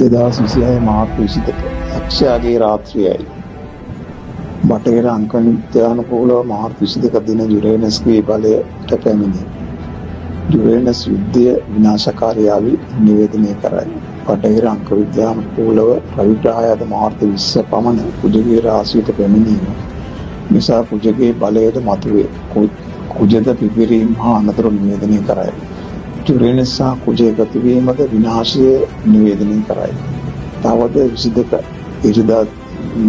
2026 මාර්තු 22 යක්ෂයාගේ රාත්‍රියයි. බටහිර අංක විද්‍යානුකූලව මාර්තු 22 දින යුරේනස්ගේ බලයට පැමිණේ. යුරේනස් යුද්ධය විනාශකාරී අවි නිවේදනය කරයි. බටහිර අංක විද්‍යානුකූලව රවි ග්‍රහයාද මාර්තු 20 පමණ කුජගේ රාශියට පැමිණීම නිසා කුජගේ බලයද මතුවේ. කුජද පිපිරීම හා අනතුරු නිවේදනය කරයි. යුරේනස් සහ කුජ එකතු වීමද විනාශය නිවේදනය කරයි. තවද 22 ඉරිදා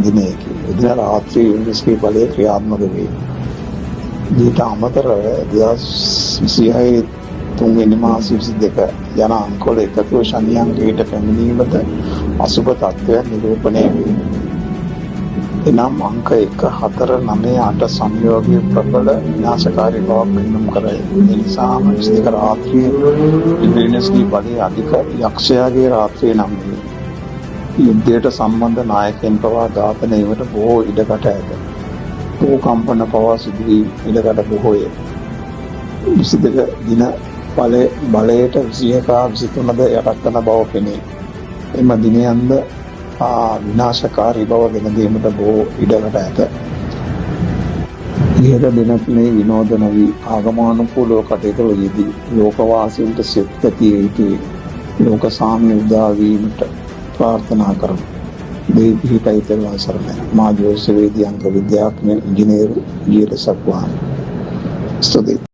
දිනයකි. එදින රාත්‍රී යුරේනස්ගේ බලය ක්‍රියාත්මක වේ. ඊට අමතරව 2026 තුන්වෙනි මාස 22 යන අංකවල එකතුව ශනි අංකයට පැමිණීමද අසුබ තත්ත්වයක් නිරූපණය වේ. එනම් අංක 1, 4, 9, 8 සංයෝගයේ ප්‍රබල විනාශකාරී බවක් පෙන්නුම් කරයි. ඒ නිසාම 22 රාත්‍රියේ යුරේනස්ගේ බලය අධික යක්ෂයාගේ රාත්‍රිය නම් වේ. යුද්ධයට සම්බන්ධ නායකයන් පවා ඝාතනය වීමට බොහෝ ඉඩකට ඇත. භූ කම්පන පවා සිදුවී ඉඩකට බොහෝය. 22 දින බලයට 21 හා 23ද යටත් වන බව පෙනේ. එම දිනයන්ද විනාශකාරී බව ගෙන දීමට බොහෝ ඉඩකට ඇත. ඉහත දින තුනේ විනෝද නොවී ආගමානුකූලව කටයුතු වල යෙදී ලෝකවාසීන්ට සෙත් පැතිය යුතුයි. ලෝක සාමය උදා වීමට ප්‍රාර්ථනා කරමු. දෙවි පිහිටයි තෙරුවන් සරණයි. මා ජෝතිෂවේදී අංක විද්‍යාඥ ඉංජිනේරු ජී.එල්. සක්වාන්. ස්තුතියි.